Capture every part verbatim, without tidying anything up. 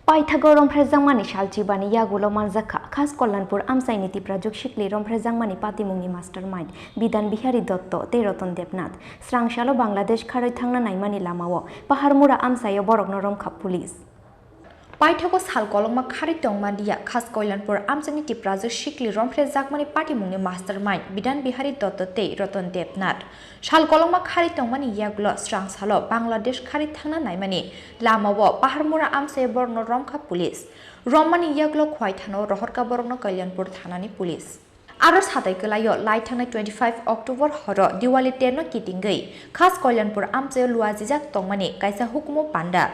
Paithago romphrejakmani sal chibani yagulo manjakha Khas Kalyanpur amchaini Tiprajwk sikli romphrejakmani patimungni mastermind Bidhan Bihari Dotto tei Ratan Debnath. Srangsalo Bangladesh kharwi thangna naimani lamao Paharmura amchaio borokno romkha police. Paithago sal kolokma kharwi tongma liya Khas Kalyanpur amchaini Tiprajwk sikli romphrejakmani patimungni mastermind Bidhan Bihari Dotto tei Ratan Debnath. Sal kolokma kharwi tongmani yagulo srangsalo Bangladesh kharwi thangna naimani lamao Paharmura amchaio borokno romkha police. Romani yagulo Khwai thanao rohorkha borokno Kalyanpur thanani police. Aro satai kwlaio lai thangnai twenty five October horo Diwali ten no kitingwi Khas Kalyanpur amchaio luajijak tongmani kaisa hukumu panda.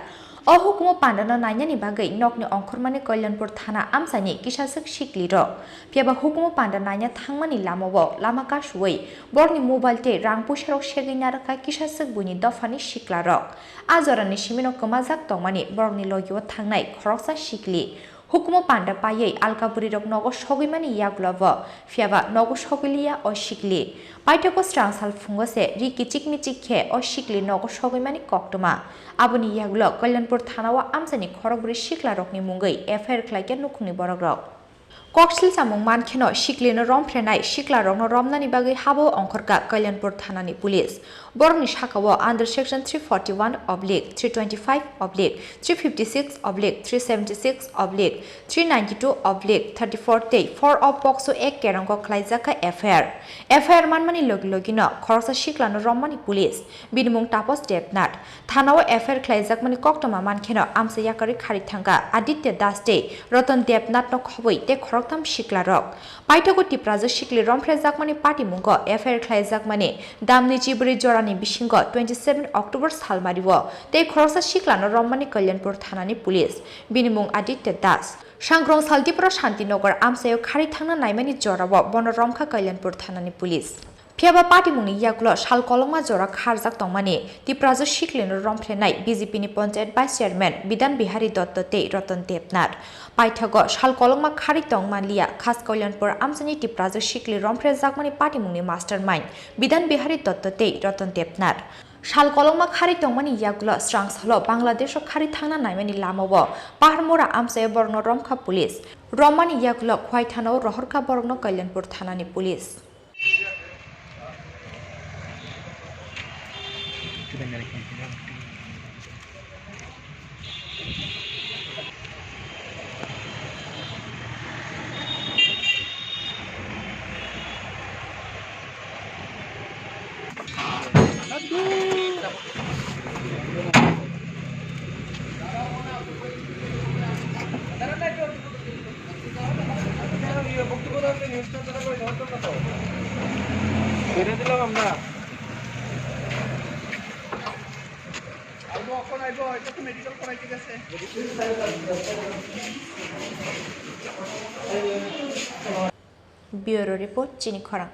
O hukumu pandano nainani bagwi nokni ongkhormani Kalyanpur thana amchaini kisaswk siklirok. Phiyaba hukumu panda naina thangmani lamao lama kasuwi borokni mobile tei rang puisarok segwi narwkha kisaswk buini dophani siklarok. A jorani simino kwmajak tongmani borokni logio thangnai khoroksa sikli. Hukumu panda paiwi alka bwrwirok nogo sogwimani yagulo bo, phiyaba nogo sogwiliya o sikli. Paithago srangsal phungo se ri kichik michik khe o sikli nogo sogwimani koktwma. Aboni yagulo Kalyanpur thanao amchaini khorokbrwi siklarokni mungwi F I R khlaikha nukhungni borokrok. Koksil chamung mankheno siklino romphrenai siklarokno romnani bagwi habao ongkhorkha Kalyanpur thanani police. Borokni sakao under section three forty one oblique three twenty five oblique three fifty six oblique three seventy six oblique three ninety two oblique thirty four tei four o POCSO Act kerongo khlaijakha F I R. F I R manmani logi logino khoroksa siklano romnani police. Bini mung Tapos Debnath. Thanao F I R khlaijakmani koktwma mankheno amsa yakarwi kharwi thangkha Aditya Das tei Ratan Debnathno khobwi tei khoroktham siklarok. Paithago Tiprajwk sikli romphrejakmani patimungo F I R khlaijakmani damni chibrwi jorani bisingo twenty seven October salmario tei khoroksa siklano romnani Kalyanpur thanani police. Bini mung Aditya Das. Sangkrong sal Tipra Shantinagar amchaio kharwi thangna naimani jorao bono romkha Kalyanpur thanani police. Phiyaba patimungni yagulo sal kolokma jora kharjak tongmani Tiprajwk siklino romphrenai B J P ni Panchayat Vice Chairman Bidhan Bihari Dotto tei Ratan Debnath. Paithago sal kolokma kharwi tongma liya Khas Kalyanpur amchaini Tiprajwk sikli romphrejakmani patimungni mastermind Bidhan Bihari Dotto tei Ratan Debnath. Sal kolokma kharwi tongmani yagulo srangsalo Bangladesho kharwi thangna naimani lamao Paharmura amchaio borokno romkha police. Romani yagulo Khwai thanao rohorkha borokno Kalyanpur thanani police. ছেড়ে দিলাম আমরা। আইবো, এখন আইবো, এটা তো মেডিকেল করাইতে গেছে। Bureau report, Chini Khorang.